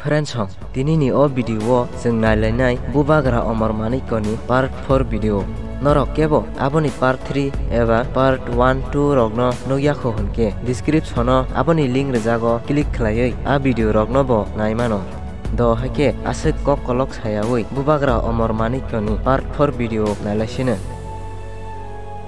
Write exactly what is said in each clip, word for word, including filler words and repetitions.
Friends song, tini ni o video o chwng nailainai Bubagra Omor Manikya ni part four video. Norok kebo aboni part three eba part one two rokno nukya kho hwnkhe description o aboni link rwjago, click khlaiwi a video rokno bo naimano. Do haikhe aswk kok kolok sayawi Bubagra Omor Manikya ni part four video nailaisino.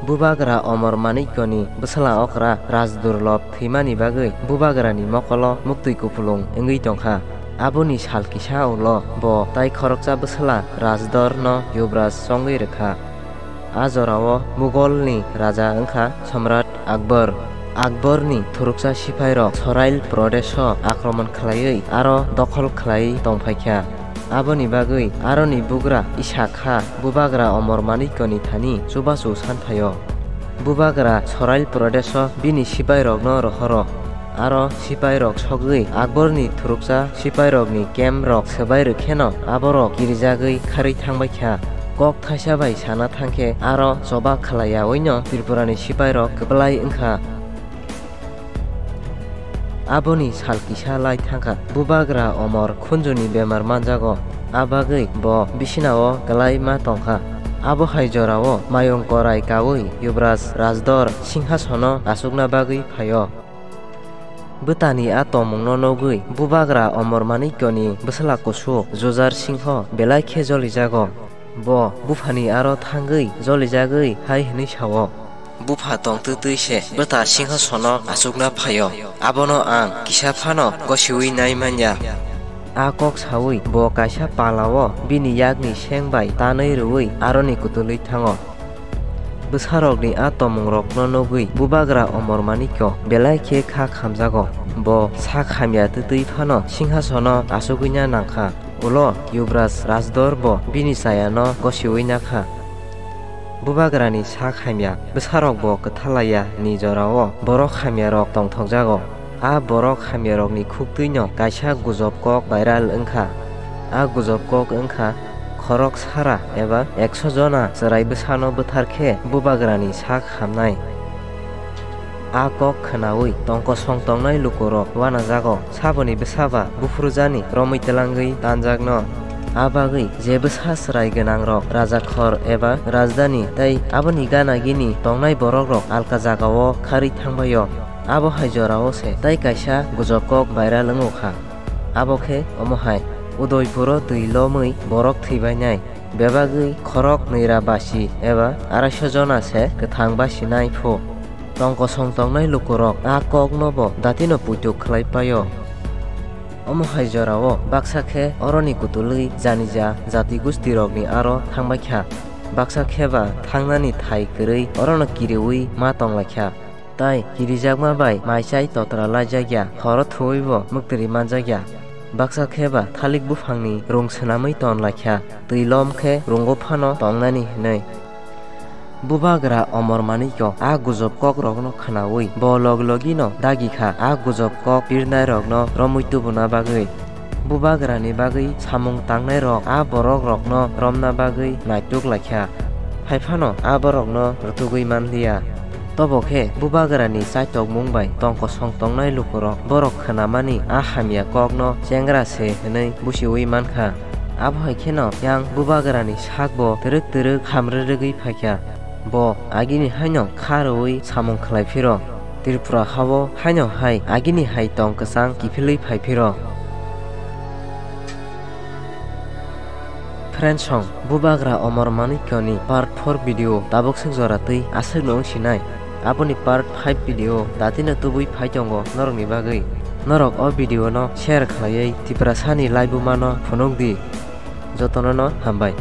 Bubagra Omor Manikya ni bwsla okra Rajdurlob thwimani bagwi Bubagra ni mokolo muktwi kupulung wngwi tongkha. Aboni sal kisa ulo bo tai khoroksa bwsla Rajdor no Yuvraj chongwi rwkha. A jorao Mughal ni raja wngkha Samrat Akbar. Akbar ni thuruksa sipairok Sorail Pradesh o akromon khlaiwi aro dokhol khlaiwi tongphaikha. Aboni bagwi aroni bugra Isa Kha Bubagra Omor Manikya ni thani chubachu sanphaio. Bubagra Sorail Pradesh o bini sipairokno rohoro. Aro sipairok sogwi Akbar ni thuruksa sipairok ni camp rok swbai rwkheno aborok kirijagwi kharwi thangbaikha. Kok thaisa bai sana thangkhe aro choba khlaiyaoino Tripura ni sipairok kwplai wngkha. Aboni sal kisa lai thangkha, Bubagra Omor khunjuni bemar manjago, a bagwi bo bisinao kwlai ma tongkha. Abo hai jorao mayung korai kaui Yuvraj Rajdor singhasono achukna bagwi phaio. Bwtani a tongmungno nugwi Bubagra Omor Manikyani bwsla kusu Jujar Singho belai khe jolijago. Bo buphani aro thangwi jolijagwi hai hwnwi sao, "Bupha tongtwtwi se bwta singhasono achukna phaio, abono ang kisa phano gosiui nai manya." A kok saui bo kaisa palao bini yakni seng bai tanwi rwui aroni kutulwi thango. Bwsarokni a tongmungrokno nugwi Bubagra Omor Manikyo belai khe kha khamjago. Bo sak hamya twtwi phano singhasono achugwina nangkha. Ulo Yuvraj Rajdor bo bini chayano gosiui nakha. Bubagrani sak hamya bwsarok bo kwthalaiya ni jorao borok hamyarok tongthokjago. A borok hamyarokni khuktwino kaisa gujob kok viral wngkha. A gujob kok wngkha, khorok sara eba ekso jona chwrai bwsano bwthar khe Bubagrani sak hamnai. A kok khwnaui tongkosong tongnai lukurok uanajago, saboni bwsaba buphurujani romwi twlangwi tanjakno. A bagwi je bwsa chwrai gwnangrok rajakhor eba rajdhani tei aboni gana gini tongnai borokrok alka jagao kharwi thangbaio. Abo hai jorao se tai kaisa gujob kok viral wngkha. Abo khe omo hai, Udaipuro twi lomwi borok thwibainai. Bebagwi khorok nwira basi eba araisho jona se kwthang basinai phu. Tongkosong tongnai lukurok a kokno bo datino puituk khlai paio. Omo hai jorao baksa khe oroni kutulwi janija jati gustirokni aro thangbaikha. Baksa khe ba thangnani thai kwrwi orono kiriui ma tonglaikha. Tai kirijakma bai maichai totra laijakya, horo thuibo muktwrwi manjakya. Baksa khe ba thalik buphangni rung swnamwi ton laikha, twi lom khe rungo phano tongnani hwnwi. Bubagra Omor Manikyo a gujob kokrokno khwnaui bo log logino dagikha a gujob kok pirnairokno romwi tubuna bagwi. Bubagrani bagwi samung tangnairok a borokrokno romna bagwi naituk laikha, hai phano a borokno rwtugwi manliya. Tobo khe Bubagrani chaitokmung bai tongkosong tongnai lukurok borok khwnamani a hamya kokno chengra se hwnwi busiui mankha. Abo hai kheno yang Bubagrani sakbo twrwk twrwk ham rwrwgwi phaikha. Bo agini haino kha rwui samung khlai phiro. Tripura hao haino hai agini hai tong kwchang kiphilwi phai phiro. Friends song, Bubagra Omor Manikyoni part four video tabuk swk jora twi aswkno wng sinai. Aboni part five video datino tubui phai tongo norokni bagwi. Norok o video no share khlaiwi Tiprasani laibuma no phunuk di. Jotono no hambai.